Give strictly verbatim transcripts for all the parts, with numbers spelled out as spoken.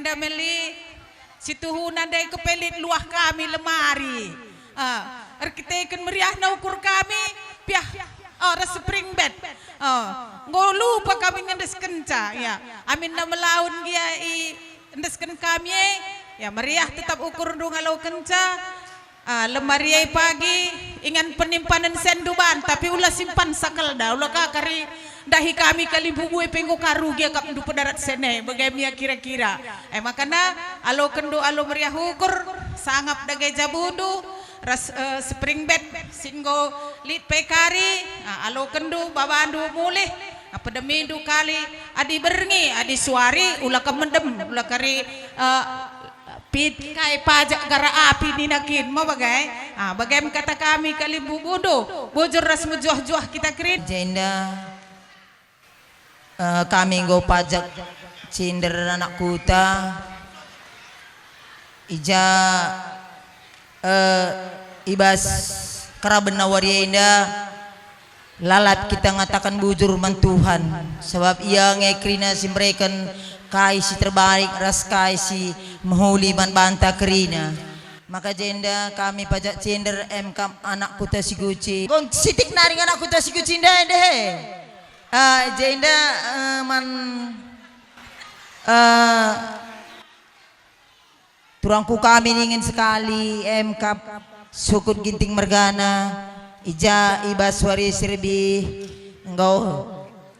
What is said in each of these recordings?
Enda meli situhuna ndai kepelit luah kami lemari. Ah, erkiteken meriahna ukur kami, piah, oh, ras spring bed. Oh, enggo lupa kami ngendeskenca, ya. Aminna melaun gia iendesken kami, eh. Ya, meriah tetap ukurndu ngalokenca. Ah, lemari e pagi ingan penimpanen senndu ban, tapi ula simpan sakelda, ula ka kari ndahi kami kalimbubu e pe enggo ka rugi akapndu pedarat sene, bage me ia kira-kira. E makana alokenndu alu meriah ukur, sangap dage jabundu, ras, eh, spring bed si enggo lit pe kari, ah, alokenndu babandu mulih, ah, pedemindu kali, adi berngi, adi suari, ula ka mendem, ula kari, eh, Pit kai pajak gara api nina kin, mo bage? Ah, bage me kata kami kalimbubundu, bujur ras mejuah-juah kita kerina. Jenda, eh, kami enggo pajak cinder anak kuta. I ja, eh, i bas keraben wari enda, lalap kita ngataken bujur man Tuhan, sabap Ia nge kerina si mereken kai si terbaik ras kai si mehuli man banta kerina. Maka jenda kami pajak cinder, em kap anak kuta si guci. Gong sitik nari anak kuta si guci ndai ndehe. Ah, jenda, eh, man, eh, Turangku kami ningen sekali, em kap sukut Ginting mergana, i ja i bas wari si rebi enggo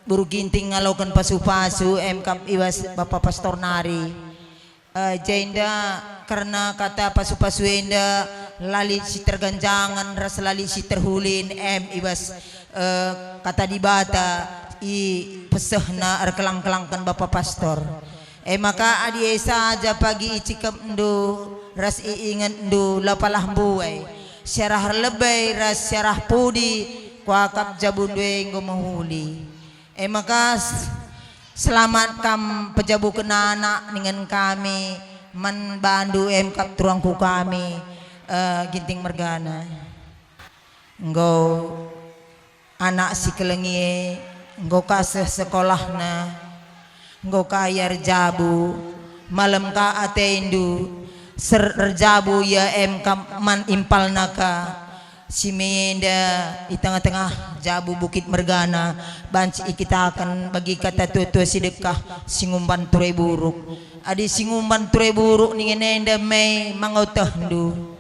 Buru Ginting ngaloken pasu-pasu, em kap i bas Bapa Pastor nari. Eh, jenda kerna kata pasu-pasu enda la lit si terganjangen ras la lit si terhulin, em i bas, eh, kata Dibata i pesehna erkelang-kelangken Bapa Pastor. E maka adi e saja pagi icikepndu ras iingetndu, la palah mbuai, siarah erlebe ras siarah pudi kuakap jabundu e enggo mehuli. E maka s-, selamat kam pejabuken anak ningen kami man bandu, em kap turangku kami, eh, Ginting mergana. Enggo anak si kelengi e, enggo ka seh sekolahna, enggo ka ia erjabu, malem ka atendu, ser erjabu ia, em kap man impalna ka. Si menda i tengah-tengah jabu Bukit Mergana, banci ikitaken bagi kata tua-tua si dekah si ngumban ture buruk. Adi si ngumban ture buruk ningen enda me mangotehndu.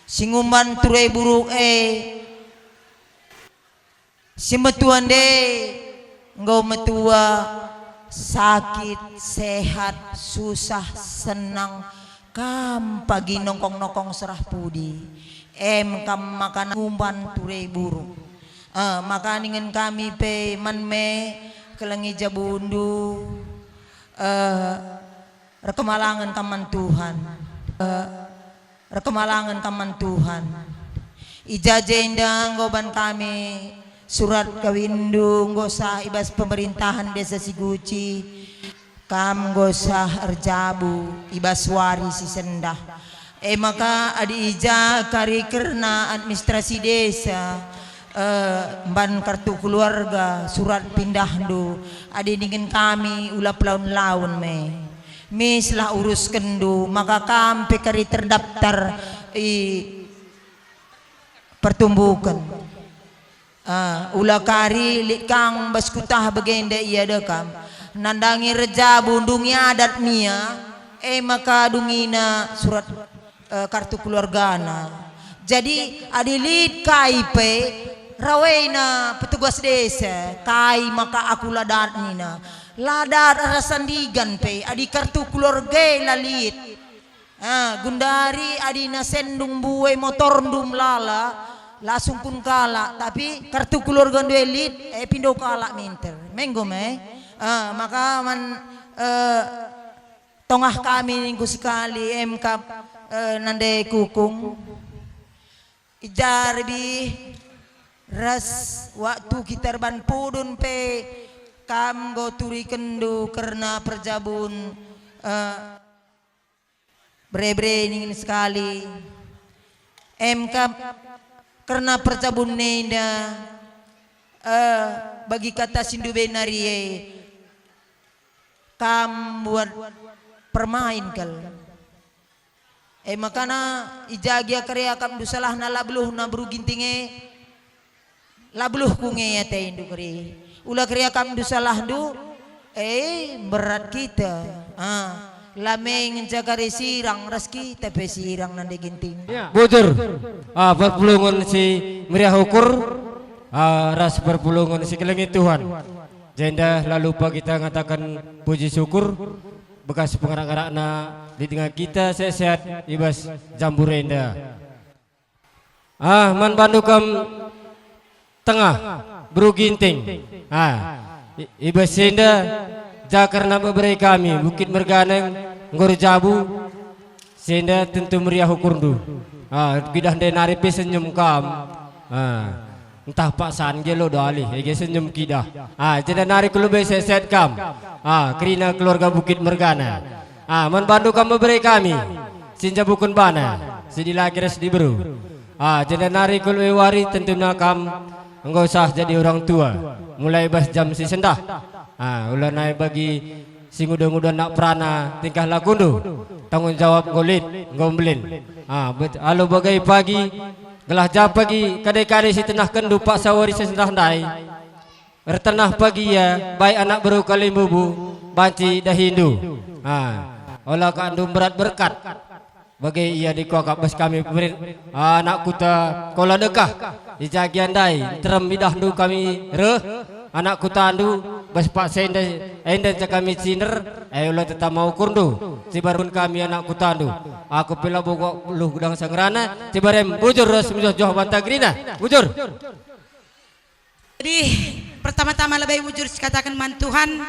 Si ngumban ture buruk e, si metua nde enggo metua, sakit, sehat, susah, senang, kam pagi nongkong-nongkong serah pudi, em kam maka ngumban ture buruk. Eh, maka ningen kami pe man me kelengi jabundu, eh, erkemalangen kam man Tuhan. Eh, erkemalangen kam man Tuhan. I ja jenda enggo ban kami surat kawinndu enggo sah i bas pemerintahen desa Siguci. Kam enggo sah erjabu i bas wari si sendah. E maka adi i ja kari kerna administrasi desa, eh, mban kartu keluarga, surat pindahndu, adi ningen kami ula pelaun-laun me. Mislah uruskenndu, maka kam pe kari terdaftar i pertumbuken. Ah, ula kari lit kang bas kutah bagenda iada kam. Nandangi erjabu ndungi adat nia, e maka dungina surat, eh, kartu keluargana. Jadi, adi lit kai pe, rawaina petugas desa, kai maka aku la dat nina. La dat rasa ndigan pe, adi kartu keluarga la lit. Ah, gundari adi na sendung mbue motorndu melala, lasung kun kalak, tapi kartu keluargandu e lit, eh, pindo kalak minter. Menggo me. Ah, maka man, eh, tongah kami ningku sekali, em kap, eh, nande kukung. I ja rebi ras waktu kita erban pudun pe kam enggo turikenndu kerna perjabun, eh, bere-bere ningen sekali. Em kap kerna perjabun enda, eh, bagi kata si ndube nari e, kam buat permain kal. E makana i ja gia kari akapndu salahna la beluhna beru Ginting e, la beluhku nge atendu kari. Ula kari akapndu salahndu, e, berat kita. Ah, la me ngenca kari sirang ras kita pe sirang nande Ginting. Ya. Bujur. Ah, perpulungen si meriah ukur, ah, ras perpulungen si kelengi Tuhan. Jenda la lupa kita ngataken puji syukur bekas pengarak-ngarakna lit denga kita sehat-sehat i bas jambur enda. Ah, man bandu kam tengah, beru Ginting. Ah, i, i bas enda ja kerna bebere kami, Bukit Mergana enggo erjabu, si enda tentu meriah ukurndu. Ah, kuidah ndai nari pe senyum kam. Ah, ntah paksan nge lo dalih, ege senyum kuidah. Ah, jenda nari ku lebe sehat-sehat kam. Ah, kerina keluarga Bukit Mergana. Ah, man bandu kam bebere kami, si njabuken bana, si dilaki ras diberu. Ah, jenda nari ku lebe wari tentuna kam enggo sah jadi orang tua. Mulai bas jam si sendah. Ah, ula nai bagi si nguda-nguda anak perana tingkah lakundu. Tanggung jawab enggo lit, enggo mbelin. Ah, bet-, alu bage pagi, gelah ja pagi kade-kade si tenahkenndu paksa wari si sendah ndai. Ertenah pagi ia, baik anak beru kalimbubu, banci dahindu. Ah, ola ka ndu mberat berkat. Bage ia dikakap bas kami pemerin, anak kuta kola dekah. I ja gia ndai, nterem idahndu kami reh, anak kutandu, bas paksa enda, enda ja kami cinder, e ula tetama ukurndu, cibarun kami anak kutandu. Aku pe labo beluh gedang sangerana, cibarem bujur ras mejoh-joh banta kerina. Bujur. Jadi, pertama-tama lebe bujur sikataken man Tuhan,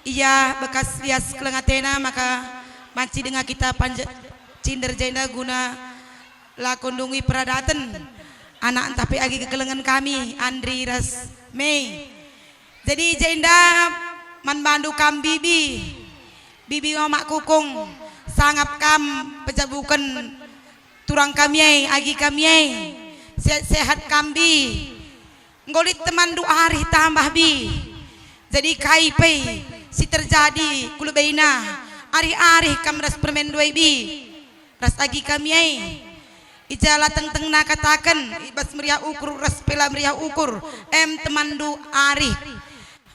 ia bekas lias keleng atena maka banci denga kita panje-, cinder jenda guna lako ndungi peradaten anak ntah pe agi kekelengen kami, Andri ras Mei. Jadi, jenda man bandu kam bibi, bibi Mamak Kukung, sangap kam pejabuken turang kami ai, agi kami ai, sehat-sehat kam bi. Enggo lit temanndu arih tambah bi. Jadi kai pe si terjadi ku lebe enda, arih-arih kam ras permenndu ai bi, ras agi kami ai. I ja la tengtengna kataken, i bas meriah ukur ras pe la meriah ukur, em temanndu arih.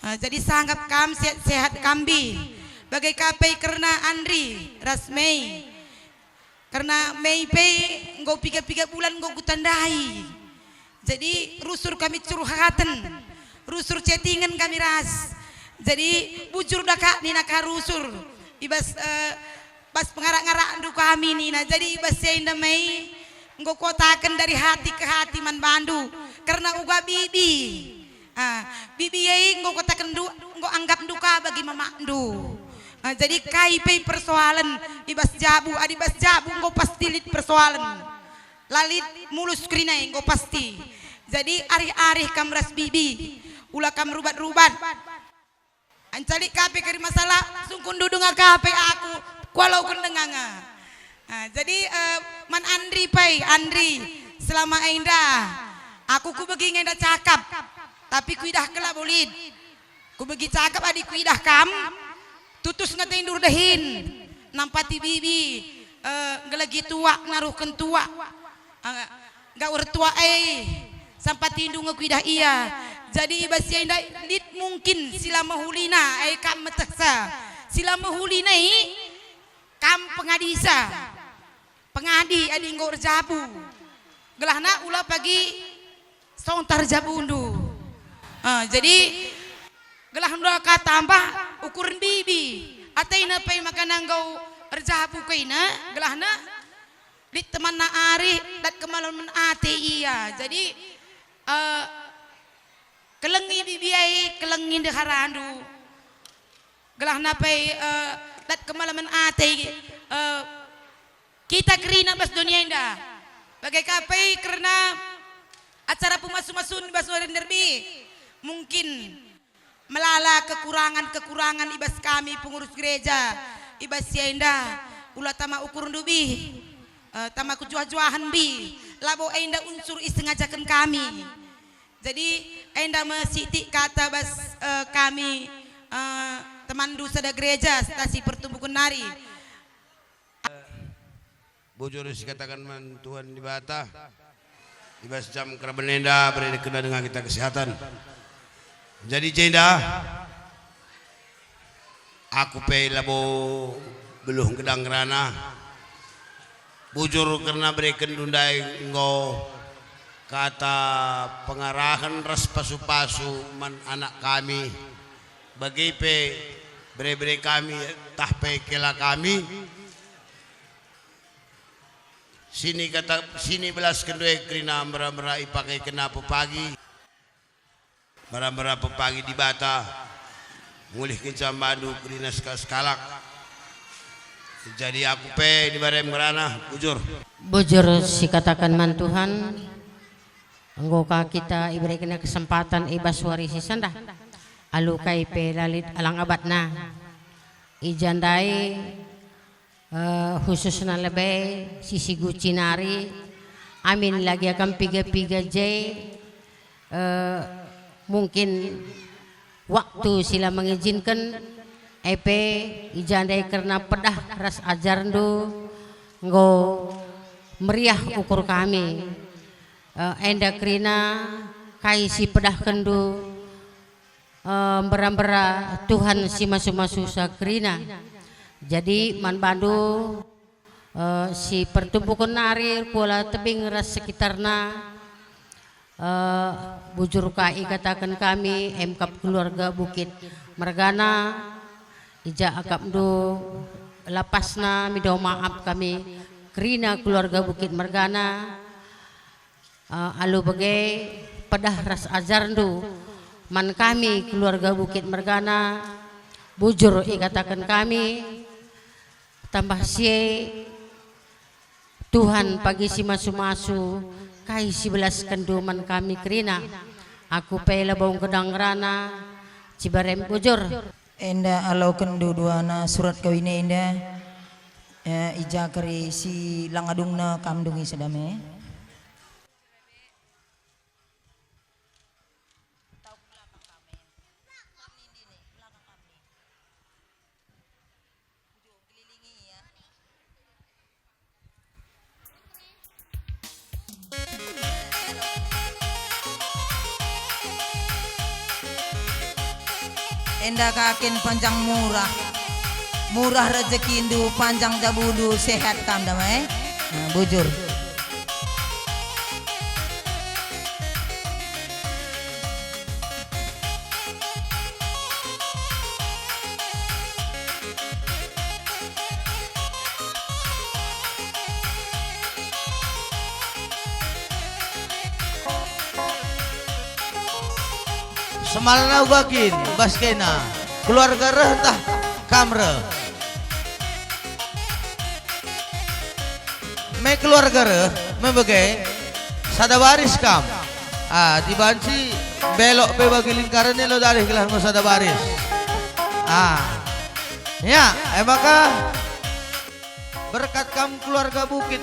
Ah, jadi sangap kam sehat-sehat kam bi. Bage ka pe kerna Andri ras Mei. Kerna Mei pe enggo piga-piga bulan enggo kutandai. Jadi, rusur kami curhaten, rusur chatting-en kami ras. Jadi, bujur da kak nina ka rusur. I bas, eh, bas pengarak-ngarakndu kami nina. Jadi, i bas si enda Mei enggo kuataken dari hati ke hati man bandu. Kerna uga bibi. Ah, bibi e enggo kuataken ndu, enggo anggap ndu ka bagi mamakndu. Ah, jadi kai pe persoalen i bas jabu, adi bas jabu enggo pasti lit persoalen. La lit mulus kerina e enggo pasti. Jadi arih-arih kam ras bibi, ula kam rubat-rubat. Anca lit ka pe kari masalah, sungkun ndu denga ka pe aku, kualoken denga nge. Ah, jadi, eh, man Andri pe, Andri, selama enda aku kubegi nge enda cakap, tapi kuidah ke labo lit. Kubegi cakap adi kuidah kam, tutus nge atendu erdahin, nampati bibi, eh, ngelegi tuak, naruhken tuak. Ah, gak ertuak e, sampatindu nge kuidah ia. Jadi i bas si enda lit mungkin si la mehulina, e kam metehsa. Si la mehulina i, kam pengadisa. Pengadi adi enggo erjabu. Gelahna ula pagi sontar jabundu. Ah, jadi gelah ndu ka tambah ukuren bibi. Atena pe maka enggo erjabu kaina, gelahna lit temanna arih, dat kemalemen ate ia. Jadi, eh, kelengi bibi ai, kelengi ndeharandu. Gelahna pe, eh, dat kemalemen ate, eh, kita kerina bas dunia enda. Bage ka pe kerna acara pemasu-masun bas wari nderbi. Mungkin melala kekurangan-kekurangan i bas kami pengurus gereja, i bas si enda, ula tama ukurndu bi, eh, tama kejuah-juahen bi, labo enda unsur isengajaken kami. Jadi, enda me sitik kata bas, eh, kami, eh, temanndu sada gereja, Stasi Pertumbuhen nari. Bujur sikataken man Tuhan Dibata, i bas jam keraben enda berekenna denga kita kesehatan. Jadi jenda, aku pe labo beluh ngedang ngerana. Bujur kerna berekenndu ndai enggo kata pengarahen ras pasu-pasu man anak kami, bage pe bere-bere kami, tah pe kela kami. Sini kata, sini belasken due kerina mera-mera ipakekenna pepagi. Mera-mera pepagi Dibata mulihkenca bandu kerina seka-, sekalak. Jadi aku pe Dibata em ngerana, bujur. Bujur sikataken man Tuhan, enggo ka kita iberekenna kesempatan i bas wari si sendah. Alu kai pe la lit alang abatna. I ja ndai, eh, khususna lebe si siguci nari, amin lagi akam piga-piga je, eh, mungkin waktu si la mengizinken, e pe i ja ndai kerna pedah ras ajarndu enggo meriah ukur kami. Eh, enda kerina kai si pedahkenndu, eh, mbera-mbera Tuhan si masu-masusa kerina. Jadi man bandu, eh, si pertumpuken nari, Kuala Tebing ras sekitarna, eh, bujur ka ikataken kami, emkap keluarga Bukit mergana, i ja akapndu lapasna, mido maap kami kerina keluarga Bukit mergana. Eh, alu bage pedah ras ajarndu man kami keluarga Bukit mergana, bujur ikataken kami, tambah si e Tuhan pagi si masu-masu, kai si belaskenndu man kami kerina. Aku pe labo ngedang ngerana, ciberem bujur. Enda alokenndu duana surat kawin enda, eh, i ja kari si lang adungna kam dungi sedame. Enda ka kin panjang murah. Murah rejekindu, panjang jabundu, sehat kam dame. Nah, bujur. Semalna uga kin bas kena, keluarga reh ntah kam reh? Me keluarga reh, me bage, sada baris kam. Ah, dibanci belok pe bagi lingkaren elo dalih gelah enggo sada baris. Ah. Ya, e maka berkat kam keluarga Bukit.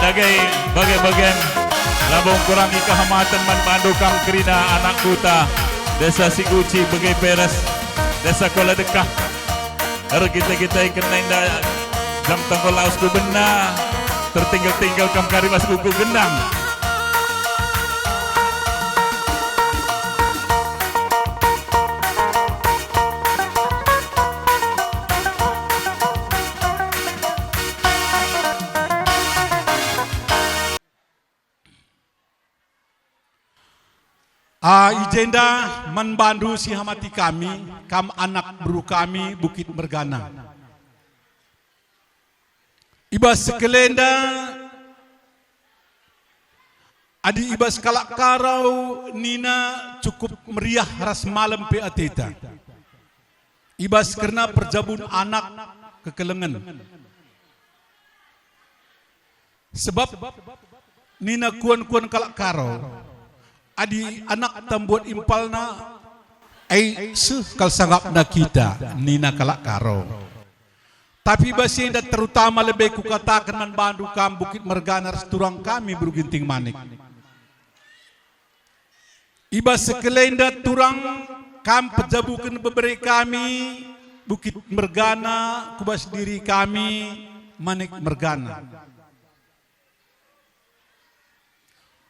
Dage bage-bagen, labo kurangi kehamaten man bandu kam kerina anak kuta, Desa Siguci bage pe ras Desa Kuala Dekah. Erkite-kite kena enda jam tonggo lawes ku bena, tertinggal-tinggal kam kari bas kuku gendang. Ah, i jenda man bandu si hamati kami, kam anak beru kami, Bukit Mergana. I bas sekelenda, adi i bas kalak Karo nina cukup meriah ras malem pe ateta. I bas kerna perjabun anak kekelengen. Sebab nina kuan-kuan kalak Karo, adi anakta mbuat impalna, ai seh kal sangapna kita, nina kalak Karo. Tapi bas enda terutama lebe kukataken man bandu kam Bukit Mergana ras turang kami beru Ginting Manik. I bas sekelenda turang kam pejabuken bebere kami, Bukit Mergana, ku bas diri kami, Manik Mergana.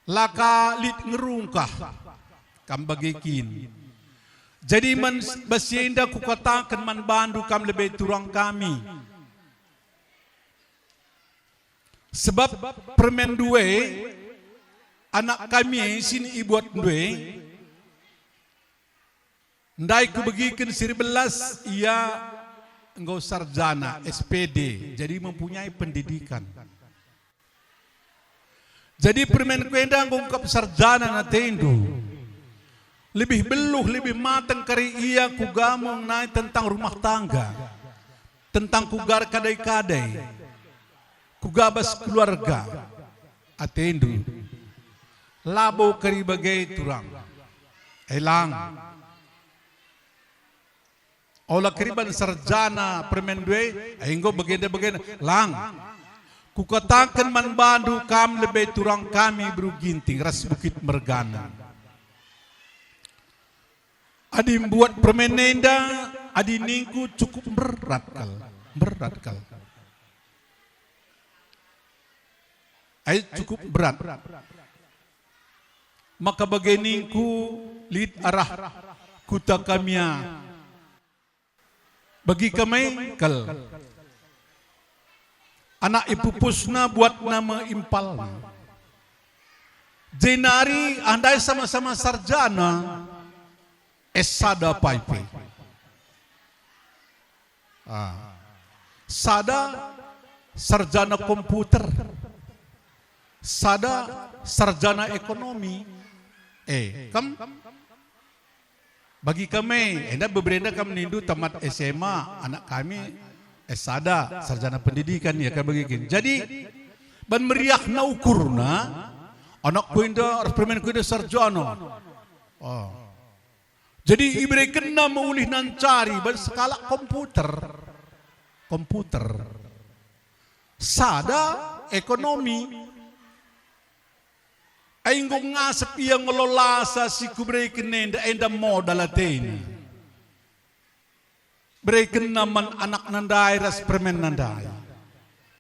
La ka lit ngerungkah kam bage kin. Jadi man bas enda kukataken man bandu kam lebe turang kami. Sebab permen ndue, anak kami e si ibuat ndue, ndai kubegiken si erbelas ia enggo sarjana S P D, jadi mempunyai pendidikan. Jadi permenku enda enggo ngkap sarjana atendu. Lebih beluh, lebih mateng kari ia kuga mengenai tentang rumah tangga, tentang kuga erkadai-kadai, kuga bas keluarga. Atendu, labo kari bage turang. Elang. Ola keriban sarjana permen ndue, enggo bagenda-bagenda. Lang. Kukataken man bandu kam lebe turang kami beru Ginting ras Bukit Mergana. Adi mbuat permen enda, adi ningku cukup berat kal, berat kal. Ai cukup berat. Maka bage ningku lit arah kuta kamia. Bagi kami kal. Anak ipupusna buatna me impalna. Jenari andai sama-sama sarjana, S sada paipe. Ah. Sada sarjana komputer, sada sarjana ekonomi. Eh, kam bagi kami, enda beberenda kam nindu tamat S M A, anak kami S sada, sarjana pendidikan, ya, kam bagi kin. Jadi, ban meriahna ukurna, anakku enda, permenku enda sarjana. Oh. Jadi iberekenna me ulihna ncari bas sekalak komputer. Komputer. Sada ekonomi. Ai enggo ngasep ia ngelolasa si kubereken enda, enda modal atena. Berekenna man anakna ndai ras permenna ndai.